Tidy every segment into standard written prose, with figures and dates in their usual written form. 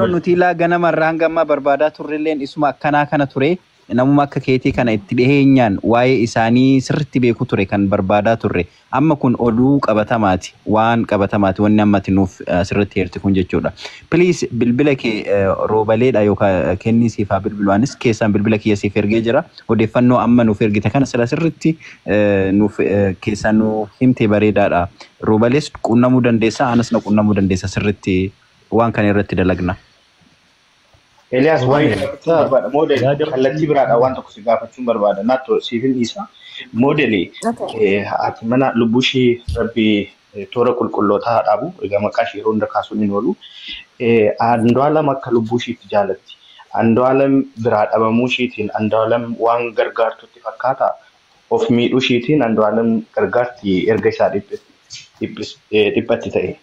Nuti ilaa ganamarraa hanga ammaa barbaadaa turrelleen isuma akkanaa kana ture. Namuma akka keetii kana itti dhiheenyaan waa'ee isaanii sirriitti beeku ture kan barbaadaa turre. Amma kun oduu qabatamaati. Waan qabatamaati wanni ammati nuuf sirriitti heerti kun jechuudha. Please, bilbila kee roobaleedha yookaan kennii siif haa bilbilu. Anis keessaan bilbila kiyya siif ergee jira. Odeeffannoo amma nuuf ergite kana sila sirriitti nuuf keessaan nu himte bareedaadha. Roobalees qunnamuu dandeessa, anas na qunnamuu dandeessa, sirriitti waan kana irratti dalagna. Eliyaas, waan barbaada. Moodel kallattii biraadhaan waan tokko si gaafachuun barbaada. Naatto siifin dhiisa. Moodeli, haati mana lubbuu ishii rabbi toora qulqullootaa haa dhaabu. Egaa maqaa ishee yeroo hunda kaasuun hin oolu. Andu'aalam akka lubbuu ishiitti jaalatti. Andu'aalam biraa dhabamuu ishiitiin Andu'aalam waan gargaartutti fakkaata. Of miidhuu ishiitiin Andu'aalam gargaarti erga isaa dhiphatti ta'e.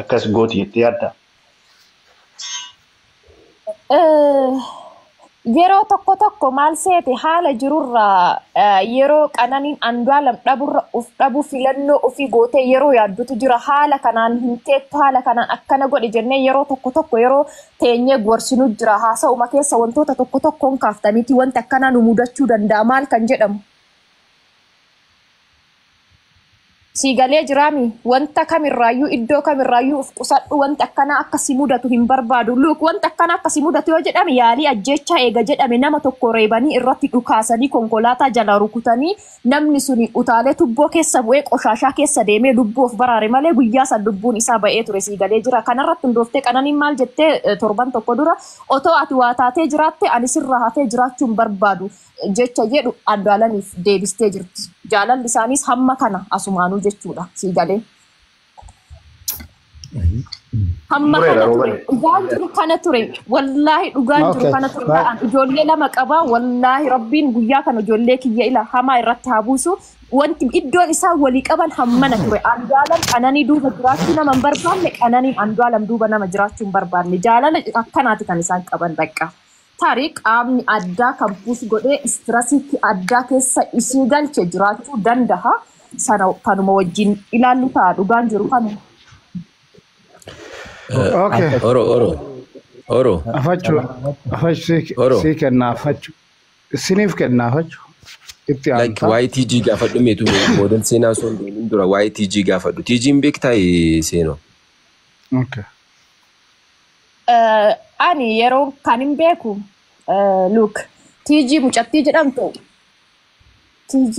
Akkas gooti jettee yaadda? Yeroo tokko tokko maal seete, haala jirurraa yeroo Qananiin Andu'aalam dhaburra uf dhabuu filannoo ofii gootee yeroo yaaddutu jira. Haala kanaan hin teettu, haala kanaan akkana godhe jennee yeroo tokko tokko yeroo teenyee gorsinu jira. Haasa'uma keessa wantoota tokko tokkoon kaaftaniiti wanti akkanaa nu mudachuu danda'a maal kan jedhamu. Sii galee jiraami? Wanta kamirraayyuu, iddoo kamirraayyuu uf qusadhu, wanti akkanaa akka si mudatu hin barbaadu. Look, wanti akkanaa akka si mudatu yoo jedhame, yaalii ajjeechaa eega jedhame, nama tokko reebanii irratti dhukaasanii konkolaataa jala rukutanii namni suni utaalee tubboo keessa bu'ee qoshaashaa keessa deemee lubbuu of baraare malee guyyaa san lubbuun isaa ba'ee ture. Sii galee jira. Kanarratti hundooftee Qananiin maal jettee torban tokko dura, "Otoo ati waa taatee jiraatte ani sirraa hafee jiraachuu hin barbaadu," jecha jedhu Andu'aalamiif deebistee jirti. Jaalalli isaaniis hamma kana asumaanuu jechuudha. Sii galee. Hamma Mureera kana ture. roobale. Dhugaan jiru kana ture. Wallaahi dhugaan jiru kana ture. Ta'an ijoollee lama qabaa. Wallaahi rabbiin guyyaa kana ijoollee kiyya ila hamaa irratti haa buusu. Wanti iddoon isaan walii qaban hammana ture. Andu'aalam Qananii duuba jiraachuu nama hin barbaanne, Qananiin Andu'aalam duuba nama jiraachuu hin barbaanne. Jaalala akkanaati kan isaan qaban bakka. Tarii qaamni addaa kan push godhee stressiitti addaa keessa isii galche jiraachuu danda'a. Sana kanuma wajjin ilaallu ta'a, dhugaan jiru kanuma. Okay. Oro, oro, oro. Afachuu, afachuu Oro. sii kenna afachuu. Isiniif kenna afachuu. Itti Like aantaa. Waa'ee TG gaafadhu meetu moodan seenaa osoo hin deemin dura waa'ee TG gaafadhu. TG'n beektaa seenoo? Okay. Ani yeroo kan hin beeku, look, TG mucattii jedhamtu, TG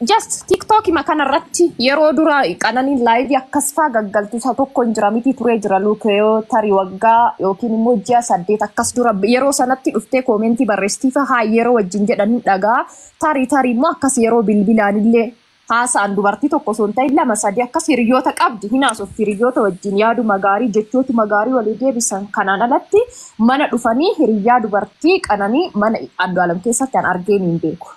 just TikTok ma kanarratti yeroo dura Qananiin live akkas faa gaggaltu isa tokko hin jira miti turee jira. Look, yoo tarii waggaa yookiin immoo ji'a 8 akkas dura yeroo sanatti dhuftee comment barreessitii haa yeroo wajjin jedhanii dhagaa, tarii tarii immoo akkas yeroo bilbilaanillee haasa'an dubartii tokko osoo hin ta'in lama sadi akkas hiriyoota qabdi hin haasofti, hiriyoota wajjin yaaduma gaarii jechootuma gaarii walii deebisan. Kanaan alatti mana dhufanii hiriyyaa dubartii Qananii mana Andu'aalam keessatti an argeen hin beeku.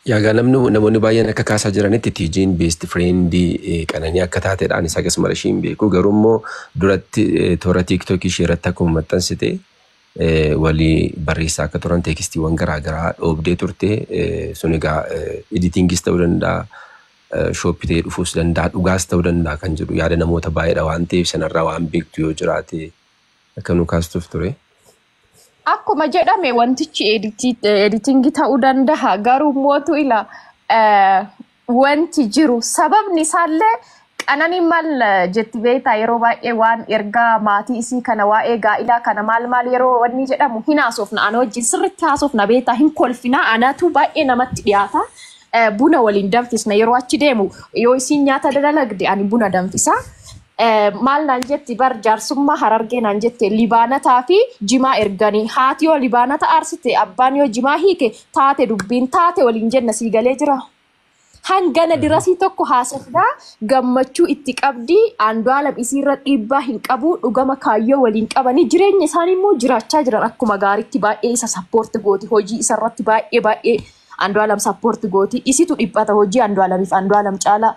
Yaagaa namni namoonni baay'een akka kaasaa jiranitti TG'n best friendii Qananii akka taateedhaan isa akkasuma ishee hin beeku. Garuu immoo duratti toora TikTokii ishee irratti akkuma maxxansite walii barreessaa akka turan textiiwwan garaagaraa dhoobdee turte. Sun egaa editingis ta'uu danda'a. Shooppii ta'ee dhufuus danda'a, dhugaas ta'uu danda'a kan jedhu yaada namoota baay'eedha waan ta'eef sanarraa waan beektu yoo jiraate akka nu kaastuuf ture. Akkuma jedhame wantichi editingii ta'uu danda'a, garuu mootu ila wanti jiru sababni isaallee Qananiin maal jetti beektaa? Yeroo baay'ee waan ergaa maatii isii kana, waa'ee gaa'ilaa kana maal maal yeroo wanni jedhamu hin haasofna, ana wajjin sirriitti haasofna beektaa, hin kolfina, anatu baay'ee namatti dhiyaata. Buna waliin danfisna yeroo achi deemu, yoo isiin nyaata dalagde ani buna danfisa. Maal naan jetti bar, jaarsummaa Harargee naan jette, libaanataa fi jimaa erganii, haati yoo libaanata aarsite, abbaan yoo jimaa hiike, taate dubbiin taate waliin jenna. Sii galee jira. Hangana dirasii tokko haasofnaa gammachuu itti qabdi. Andu'aalam isiirra dhiibbaa hin qabu, dhugama kaayyoo waliin qabanii jireenya isaanii immoo jiraachaa jiran akkuma gaariitti. Baay'ee isa support gooti, hojii isarratti baay'ee baay'ee Andu'aalam support gooti, isitu dhiphata hojii Andu'aalamiif Andu'aalam caalaa.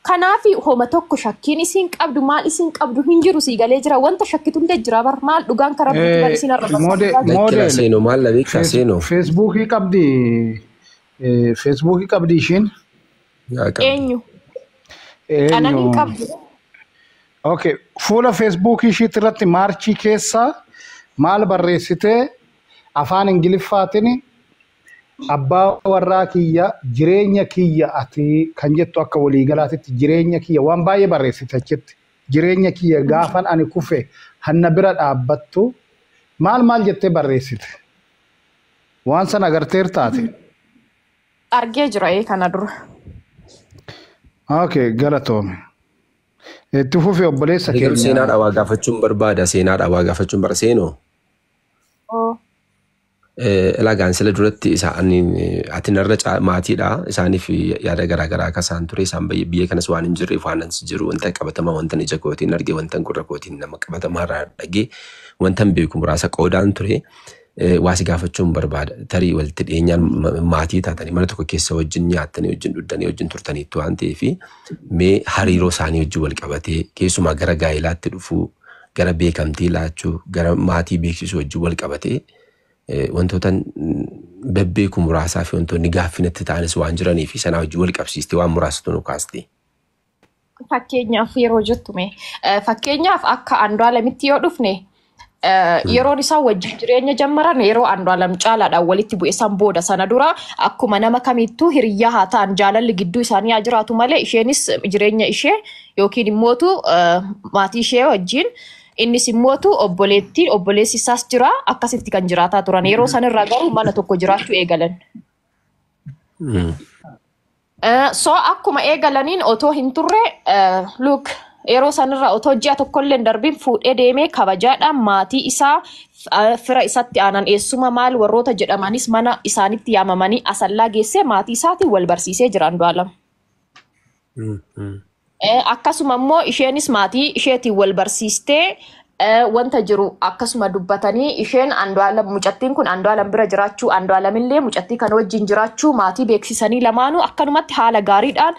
Kanaaf homa tokko shakkiin isiin qabdu maal isiin qabdu hin jiru. Sii galee jira? Wanta shakkitullee jira bar, maal dhugaan karaa bar isiin har'a Lakkila Moodel seenoo maal la beektaa seenoo? Feesbuukii qabdi, Feesbuukii qabdi ishiin. Yaa qabdi. Eenyu? Qananiin Eenyu? qabdu. Okay. Fuula Feesbuukii ishiitti irratti Maarchii keessa maal barreessitee afaan Ingiliffaatiin abbaa warraa kiyya jireenya kiyya ati kan jettu akka waliigalaatitti jireenya kiyya waan baay'ee barreessite achitti. Jireenya kiyya gaafan ani kufe hanna bira dhaabbattu maal maal jettee barreessite? Waan sana agarteer taate. Argee jira kana dura. Okay, galatoome. Itti fufi obboleessa Ani garuu keenya. seenaadha waa gaafachuun barbaada. Seenaadha waa gaafachuun bara seenoo. Oh. Lagaan sila duratti ati narra maatiidha. Isaaniif yaada garaagaraa akka isaan ture isaan biyya kanas waan hin jirreef waan as jiru wanta qabatamaa wanta ija kootiin arge wanta gurra kootiin nama qabatamaa irraa dhagee wanta hin beeku muraasa qoodaan ture. Waa si gaafachuun barbaada. Tarii walitti dhiyeenyaan maatii taatanii mana tokko keessa wajjin nyaattanii wajjin dhuddanii wajjin turtaniitu waan ta'eef mee hariiroo isaanii wajjin wal qabatee keessumaa gara gaa'ilaatti dhufuu gara beekamtii laachuu gara maatii beeksisuu wajjin wal qabatee wantoota bebbeeku muraasaa fi wantoonni gaaffinatti ta'anis waan jiranii fi sanaa wajjin wal qabsiistee waan muraasatu nu kaaste. Fakkeenyaaf yeroo jettume fakkeenyaaf akka Andu'aalamitti yoo dhufne yeroon isaan wajjin jireenya jammaran yeroo Andu'aalam caalaadhaan walitti bu'e san booda sana dura akkuma nama kamittuu hiriyyaa haa ta'an jaalalli gidduu isaanii haa jiraatu malee isheenis jireenya ishee yookiin immootu maatii ishee wajjin innis immootu obboleettiin obboleessi isaas jira akkasitti kan jiraataa turan yeroo sanirraa garuu mana tokko jiraachuu eegalan. So akkuma eegalaniin otoo hin turre look yeroo sanirraa otoo ji'a tokkollee hin darbiin fuudhee deemee kabajaadhaan maatii isaa fira isatti aanan eessuma maal warroota jedhamanis mana isaanitti yaamamanii asallaa geessee maatii isaatiin wal barsiisee jira Andu'aalam. Akkasuma immoo isheenis maatii isheetiin wal barsiistee wanta jiru akkasuma dubbatanii isheen Andu'aalam mucattiin kun Andu'aalam bira jiraachuu Andu'aalam illee mucattii kana wajjin jiraachuu maatii beeksisanii lamaanuu akkanumatti haala gaariidhaan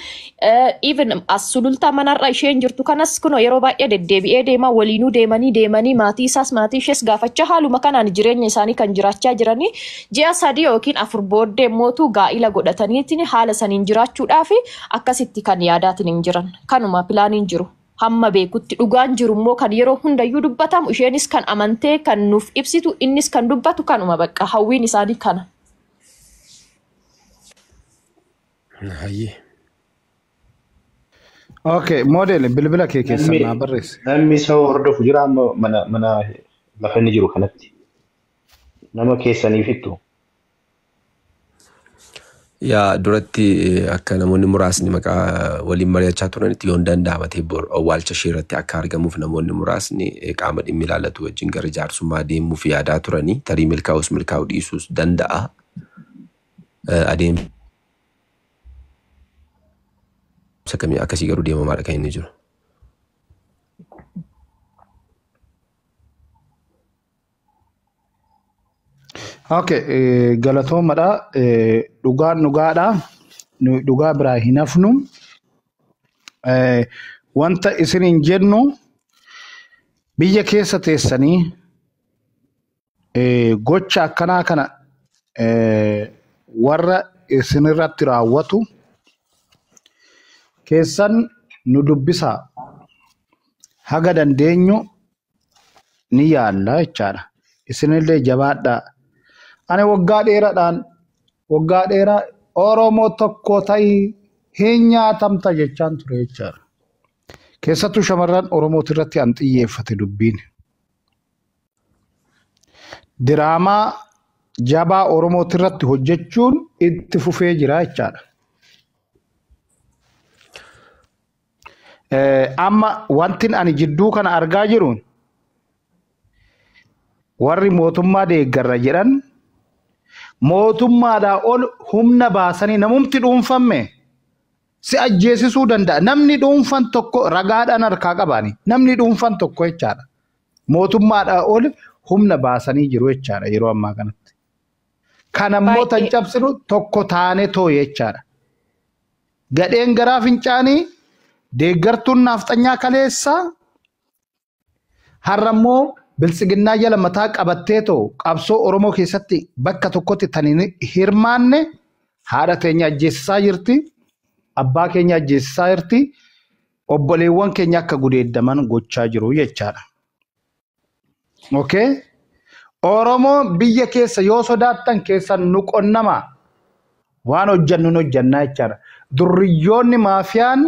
even as sulultaa manarra isheen jirtu kanas kunoo yeroo baay'ee deddeebi'ee deema waliinuu deemanii deemanii maatii isaas maatii ishees gaafachaa haaluma kanaan jireenya isaanii kan jiraachaa jiranii ji'a 3 yookiin 4 booddee mootu gaa'ila godhataniitiin haala saniin jiraachuudhaaf akkasitti kan yaadaatiin hin jiran kanuma pilaaniin jiru. Hamma beekutti dhugaan jiru immoo kan yeroo hundayyuu dubbatamu isheenis kan amantee kan nuuf ibsitu innis kan dubbatu kanuma bakka hawwiin isaanii kana. Hayyee. Okay, model bilbila kee keessan naa barreessi. Namni isa hordofu jira amma mana lafa inni jiru kanatti. Nama keessaniif ittu. Yaa duratti akka namoonni muraasni maqaa waliin mari'achaa turanitti yoo hin danda'ama ta'e awwaalcha ishee irratti akka argamuuf namoonni muraasni qaama dhimmi ilaallatu wajjin gara jaarsummaa deemuuf yaadaa turanii tarii milkaa'us milkaa'uu dhiisuus danda'a. Adeemsa kamii akkasii garuu deemamaadha kan inni jiru. Okay, galatoomadha. Dhugaan dhugaadha. Nu dhugaa biraa hin hafnu. Wanta isiniin jennu biyya keessa teessanii gocha akkanaa kana warra isinirratti raawwatu keessan nu dubbisaa. Haga dandeenyu ni yaalla jechaadha. Isinillee jabaadhaa. Ani waggaa dheeraadhaan waggaa dheeraa Oromoo tokko ta'ii hin nyaatamta jechaan ture jechaadha. Keessattuu shamarran Oromooti irratti an xiyyeeffate dubbiin. Diraamaa jabaa Oromooti irratti hojjechuun itti fufee jira jechaadha. Amma wantin ani jidduu kana argaa jiruun warri mootummaa deeggarra jedhan mootummaadhaa ol humna baasanii namumti dhuunfamme si ajjeesisuu danda'a. Namni dhuunfan tokko ragaadhaan harkaa qabaani. Namni dhuunfan tokko jechaadha. Mootummaadhaa ol humna baasanii jiru jechaadha yeroo ammaa kanatti. Kanammoo tan cabsinu tokko taane too jechaadha. Gadheen garaa fincaanii deeggartuun naafxanyaa kaleessaa har'ammoo biltsiginnaa jala mataa qabattee too qabsoo Oromoo keessatti bakka tokkotti tan hin hirmaanne haadha teenya ajjeesisaa jirti, abbaa keenya ajjeesisaa jirti. Obboleewwan keenya akka gudeeddaman gochaa jiru jechaadha. Okay? Oromoo biyya keessa yoo sodaattan keessan nu qonnamaa waan hojjannu nu hojjannaa jechaadha. Durriyyoonni maafiyaan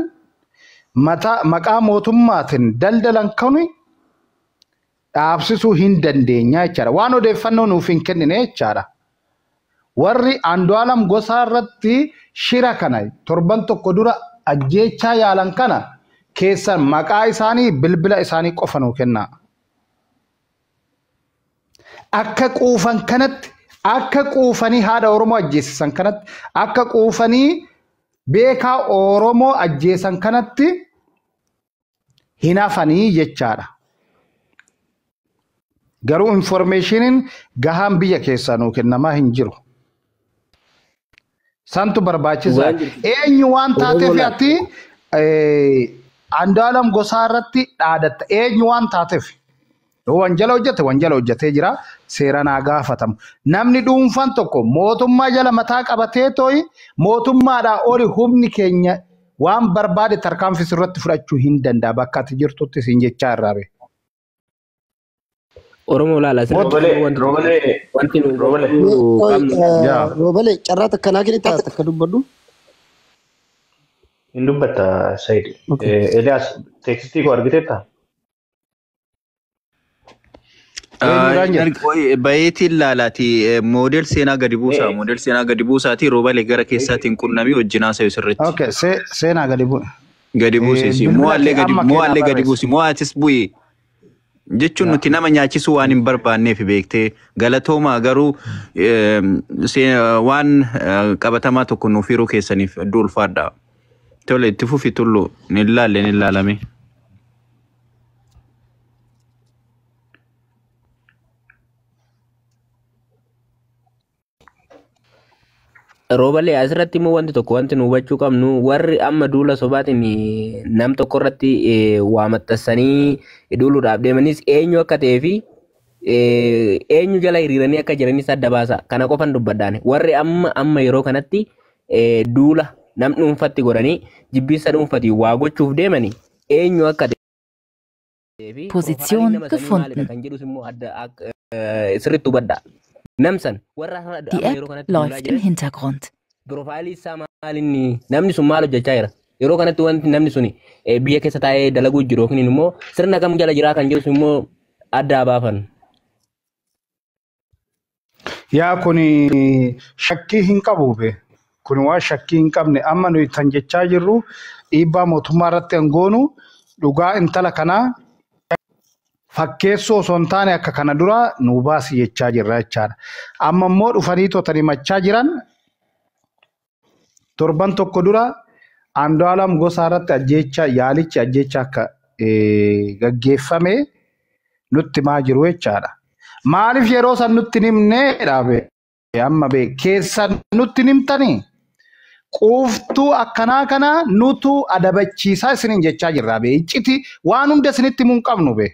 maqaa mootummaatiin daldalan kuni dhaabsisuu hin dandeenya jechaadha. Waan odeeffannoo nuuf hin kennine jechaadha. Warri Andu'aalam Gosaa irratti shira kana torban tokko dura ajjeechaa yaalan kana keessan maqaa isaanii bilbila isaanii qofa nuu kennaa. Akka quufan kanatti, akka quufanii haadha Oromoo ajjeesisan kanatti, akka quufanii beekaa Oromoo ajjeesan kanatti hin hafanii jechaadha. Garuu informeeshiniin gahaan biyya keessaa nuu kennamaa hin jiru. Santu barbaachisaa. Eenyu waan taateef ati Andu'aalam Gosaa irratti dhaadatta. Eenyu waan taateef? Yoo wanjala hojjete wanjala hojjetee jira. Seeraan haa gaafatamu. Namni dhuunfaan tokko mootummaa jala mataa qabatee tooyi mootummaadhaa oli humni keenya waan barbaade tarkaanfii irratti fudhachuu hin danda'a. Bakka ati jirtutti siin jechaa irraa bee. Oromoo laala asirratti wanti nu qabnu. Roobale carraa takkanaa kenni taata takka dubbadhu. Hin dubbatta Said. Eliyaas teeksistii koo argiteetta? Bayeetiin laalaati moodel seenaa gadi buusaa moodel seenaa gadi buusaati Roobalee gara keessaatiin qunnamii wajjin haasa'u sirriitti. Okay, seenaa gadi bu'e. Gadi buusisi mo'allee gadi mo'allee gadi buusi mo'atis bu'i. Jechuun nuti nama nyaachisuu waan hin barbaanneef beektee galatoomaa garuu waan qabatamaa tokko nuuf hiruu keessaniif hedduu ulfaadha. Tole itti fufi tullu ni ilaalle ni ilaalame. Roobalee asirratti immoo wanti tokko wanti nu hubachuu qabnu warri amma duula sobaatiin nam tokko irratti waa maxxansanii duuluudhaaf deemanis eenyu akka ta'ee fi eenyu jala hiriiranii akka jiranis adda baasa. Kana qofan dubbadhaan warri amma yeroo kanatti duula nam dhuunfatti godhanii jibbiinsa dhuunfatti waa gochuuf deemanii eenyu akka ta'ee fi Position gefunden. kan jedhus immoo adda sirriitti hubadha. Namsan warra Die amma yeroo App kanatti duulaa läuft im jiran Hintergrund. Piroofaayilii isaa maal inni namni sun maal hojjechaa jira? Yeroo kanatti wanti namni sun biyya keessa taa'ee dalaguu jiru yookiin immoo sirna kam jala jiraa kan jedhus immoo adda baafan. Yaa kuni shakkii hin qabu be. Kuni waan shakkii hin qabne amma nuyi kan jechaa jirru dhiibbaa mootummaa irratti hangoonu dhugaa intala kanaa fakkeessoo osoo hin taane akka kana dura nu baasi jechaa jirra jechaadha. Amma immoo dhufanii totanii machaa jiran torban tokko dura Andu'aalam Gosaa irratti ajjeechaa yaalichi ajjeechaa akka gaggeeffame nutti himaa jiru jechaadha. Maaliif yeroo san nutti hin himne dhaabe amma bee keessan nutti hin himtanii quuftuu akkanaa kana nutu adabachiisaa isiniin jechaa jirra bee icciti waan hunda isinitti himuu hin qabnu bee.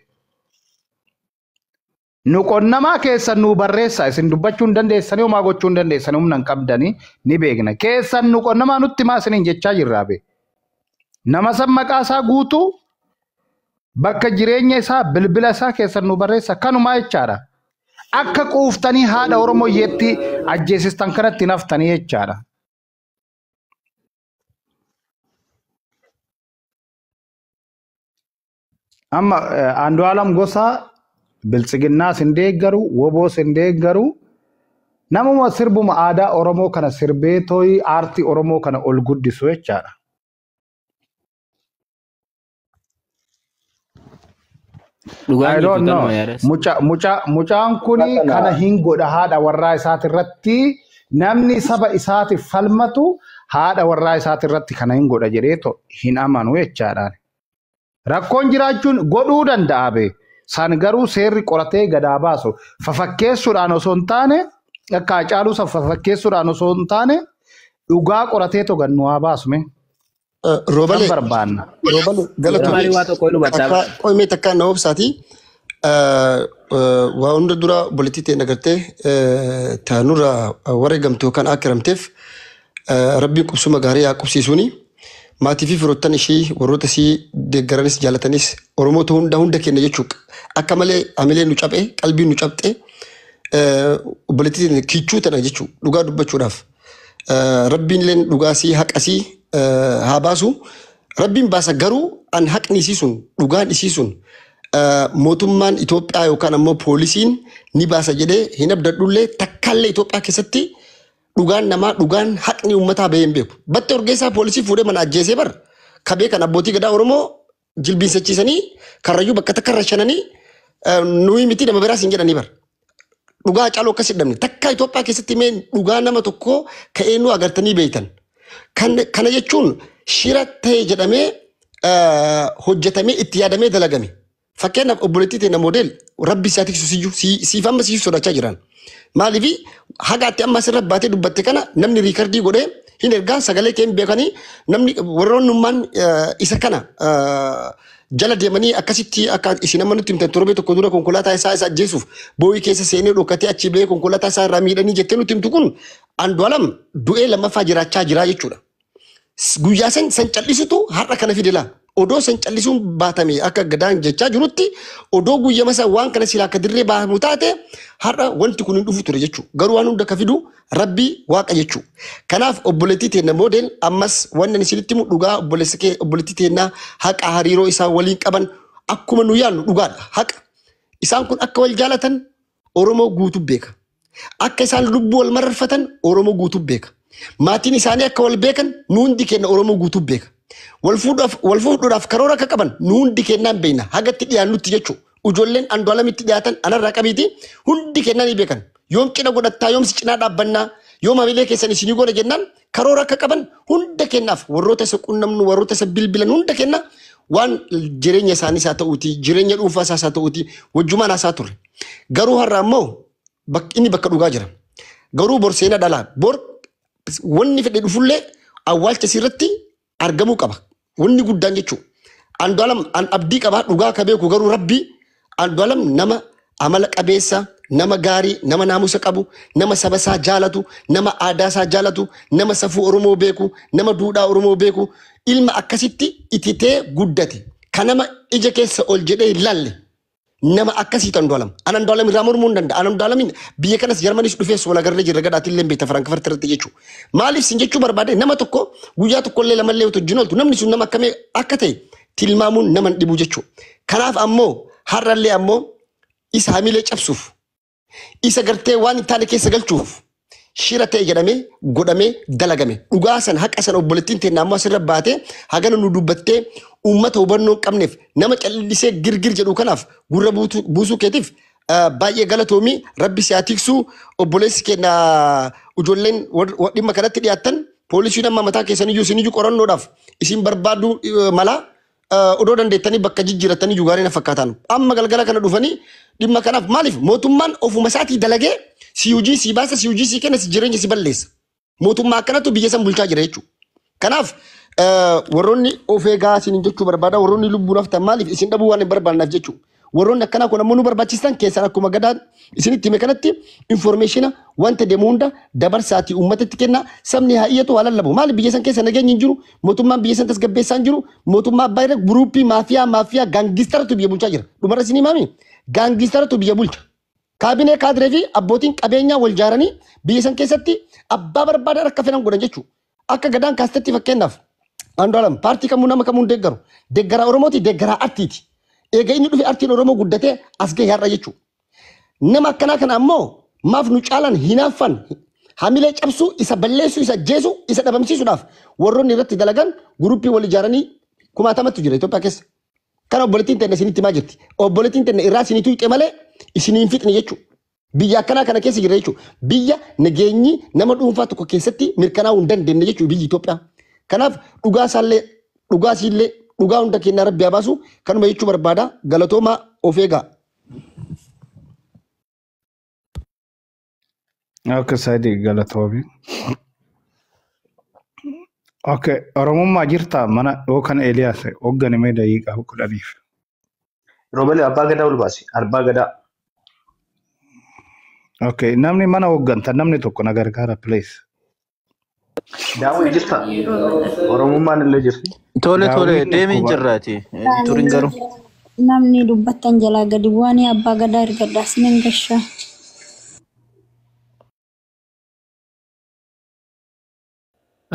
Nu qonnamaa keessan nu barreessaa isin dubbachuu hin dandeessanii homaa gochuu hin dandeessanii humna hin qabdanii ni beekna. Keessan nu qonnamaa nutti himaa isiniin jechaa jirra bee. Nama san maqaa isaa guutuu bakka jireenya isaa bilbila isaa keessan nu barreessa kanumaa jechaadha. Akka quuftanii haadha Oromoo yeetti ajjeesistan kanatti naftanii jechaadha. Amma Andu'aalam Gosaa Biltsiginnaas hin deeggaru, Woboos hin deeggaru. Namuma sirbuma aadaa Oromoo kana sirbee tooyi aartii Oromoo kana ol guddisu jechaadha. Dhugaan I jirtu don't know. kanuma yaadas. Mucaan kuni kana hin godha haadha warraa isaatirratti namni saba isaatiif falmatu haadha warraa isaatirratti kana hin godha jedheeto hin amanu jechaadhaan. Rakkoon jiraachuun godhuu danda'a bee. San garuu seerri qoratee gadaa baasu. Fafakkeessuudhaan osoo hin taane akka Haacaaluu san fafakkeessuudhaan osoo hin taane dhugaa qoratee gannu haa baasu mee. San Roobale barbaanna. roobale Yeroo marii waa tokko hin hubattaa. Takka qo'imee takka na obsaati. Waa hunda dura obboleettii ta'e nagartee taanurra wareegamte yookaan akkiramteef rabbiin qubsuma gaarii haa qubsiisuuni. Maatii fi firoottan ishii warroota isii deeggaranis jaalatanis Oromoota hunda hunda kenna jechuudha. Akka malee hamilee nu caphee qalbii nu cabxee obboleettii teenya kichuu tana jechuudha dhugaa dubbachuudhaaf. Rabbiin illee dhugaasii haqasii haa baasu. Rabbiin baasa garuu an haqni isii sun dhugaan isii sun mootummaan Itoophiyaa yookaan ammoo poolisiin ni baasa jedhee hin abdadhullee takkaallee Itoophiyaa keessatti dhugaan namaa dhugaan haqni uummataa bahee hin beeku. Battee Urgeessaa poolisii fuudhee mana ajjeesee bar kabee kan abbootii gadaa Oromoo jilbiinsachiisanii karrayyuu bakka takka irra shananii nuyi miti nama biraas hin jedhanii bar. Dhugaa caaluu akkas hin dhabne takka Itoophiyaa keessatti mee dhugaa nama tokkoo ka'ee nu agartanii beektan. Kana jechuun shira ta'e jedhamee hojjetamee itti yaadamee dalagame. Fakkeenyaaf obboleettii teenya moodel rabbi isaa tiksu siyyuu siif amma siyyuu sodaachaa jiran. Maaliif haga ati amma asirra baatee dubbatte kana namni riikardii godhee hin ergaa sagalee kee hin beekanii namni warroonnummaan isa kana jala deemanii akkasitti akka isin amma nutti himtan torbee tokko dura konkolaataa isaa isa ajjeesuuf boo'ii keessa seenee dhokatee achi ba'ee konkolaataa isaa irraa miidhanii jettee nutti himtu kun Andu'aalam du'ee lammaffaa jiraachaa jira jechuudha. Guyyaa san san callisutu har'a kana fide laa. Odoo san callisuun baatame akka gadaan jechaa jirutti odoo guyyama isaa waan kana silaa akka dirree baamu taate har'a wanti kun hin dhufu ture jechuudha. Garuu waan hunda ka fidu rabbii waaqa jechuudha. Kanaaf obboleettii teenna moodel ammas wanni ani isinitti himu dhugaa obboleessa kee obboleettii teennaa haqa hariiroo isaan waliin qaban akkuma nu yaadnu dhugaadha. Haqa isaan kun akka wal jaalatan Oromoo guutuu beeka. Akka isaan lubbuu wal mararfatan Oromoo guutuu beeka. Maatiin isaanii akka wal beekan nu hundi keenya Oromoo guutuu beeka. Wal fuudhuudhaaf karoora akka qaban nu hundi keenyaan beekna. Hagatti dhiyaannutti jechuudha. Ijoolleen Andu'aalamitti dhiyaatan anarraa qabiiti hundi keenyaan ni beekan. Yoom cina godhattaa yoom si cinaa dhaabbannaa yoom hamilee keessan isinii goona jennaan karoora akka qaban hunda keenyaaf warroota isa qunnamnu warroota isa bilbilan hunda keenya waan jireenya isaaniis haa ta'uuti jireenya dhuunfaa isaas haa ta'uuti wajjumaan haasaa turre. Garuu har'a ammoo inni bakka dhugaa jira. Garuu bor seenaa dhalaa bor wanni fedhe dhufullee awwaalcha isirratti argamuu qaba. Wanni guddaan jechuudha. Andu'aalam an abdii qabaa dhugaa ka beeku garuu rabbii Andu'aalam nama amala qabeessa, nama gaarii, nama naamusa qabu, nama saba isaa jaalatu, nama aadaa isaa jaalatu, nama safuu Oromoo beeku, nama duudhaa Oromoo beeku, ilma akkasitti ititee guddate. Kan nama ija keessa ol jedhee hin laalle nama akkasiitu Andu'aalam. An Andu'aalam irraa mormuu hin danda'a. An Andu'aalamin biyya kanas Jarmanis dhufees wal agarree jirra gadhaatiin illee beekta Firaankifarti irratti jechuudha. Maaliif sin jechuu barbaade nama tokko guyyaa tokkollee lamallee otoo wajjin ooltu namni sun nama akkamii akka ta'e tilmaamuun nama hin dhibu jechuudha. Kanaaf ammoo har'allee ammoo isa hamilee cabsuuf isa gartee waan hin taane keessa galchuuf shira ta'e jedhamee godhamee dalagame. Dhugaa san haqa san obboleettiin teenya ammoo asirra baatee hagana nu dubbattee uummata hubannoo hin qabneef nama callisee girgir jedhu kanaaf gurra buusuu keetiif baay'ee galatoomii rabbi si haa tiksu obboleessi keenya ijoolleen dhimma kanatti dhiyaattan poolisiin amma mataa keessaniyyuu isiniyyuu qorannoodhaaf isin barbaadu mala odoo dandeettanii bakka jijjiirattanii gaarii na fakkaatan. Amma galgala kana dhufanii dhimma kanaaf maaliif mootummaan ofuma isaatii dalagee si hojii si baasa si hojii si kenna si jireenya si balleessa. Mootummaa akkanatu biyya san bulchaa jira jechuudha. Kanaaf warroonni of eegaa isin jechuu barbaada warroonni lubbuun haftan maaliif isin dhabuu waan hin barbaanneef jechuudha. Warroonni akkanaa kun ammoo nu barbaachistan keessan akkuma gadaan isinitti hime kanatti informeeshina wanta deemu hunda dabarsaatii uummatatti kenna sabni haa iyyatu haa lallabu. Maaliif biyya san keessa nageenyi hin jiru mootummaan biyya san tasgabbeessaa hin jiru mootummaa abbaa irra guruuppii maafiyaa maafiyaa gaangistaratu biyya bulchaa jira. Dhumarra isin himaami gaangistaratu biyya bulcha. Kaabinee kaadiree fi abbootiin qabeenyaa wal jaaranii biyya san keessatti abbaa barbaadan akka fedhan godhan jechuudha. Akka gadaan kaastetti fakkeenyaaf Andu'aalam paartii kamuu nama kamuu hin deeggaru. Deeggaraa Oromooti deeggaraa artiiti. Eega inni dhufe artiin Oromoo guddatee as gahe har'a jechuudha. Nama akkanaa kana ammoo maaf nu caalan hinaaffan hamilee cabsuu isa balleessuu isa ajjeesuu isa dhabamsiisuudhaaf warroonni irratti dalagan guruppii wal ijaaranii kumaatamatu jira Itoophiyaa keessa. Kana obboleettiin teenya isinitti himaa jirti. Obboleettiin teenya irraa isinitu hiqe malee isinii hin fixne jechuudha. Biyya akkanaa kana keessa jira jechuudha. Biyya nageenyi nama dhuunfaa tokko keessatti mirkanaa'uu hin dandeenye jechuudha biyyi Itoophiyaa. Kanaaf dhugaa isaallee dhugaa isiillee dhugaa hunda keenyaa rabbi haa baasu kanuma jechuu barbaada galatoomaa of eegaa. Akka sadii galatoomi. Okay, Oromummaa jirtaa mana yookaan Eeliyaas hoogganamee daqiiqaa 10f. Roobale abbaa gadaa ol baasi. Abbaa gadaa. Okay, namni mana hooggantan namni tokko na gargaara please. Daawwii jirta? Oromummaan illee jirti. Tole tole Daawwiin deemiin dhukkuba. jirraati. Turin garuu. Namni dubbattan jalaa gadi bu'anii abbaa gadaa ergadhaa sinin gashaa.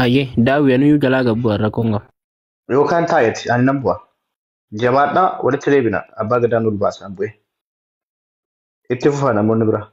Ayyee daawwi anuyyuu jalaa gabbu rakkoon qaba. Yookaan taa'eeti ani nan bu'a. Jabaadhaa walitti deebina abbaa gadaan ol baasaan bu'e. Itti fufaa namoonni biraa.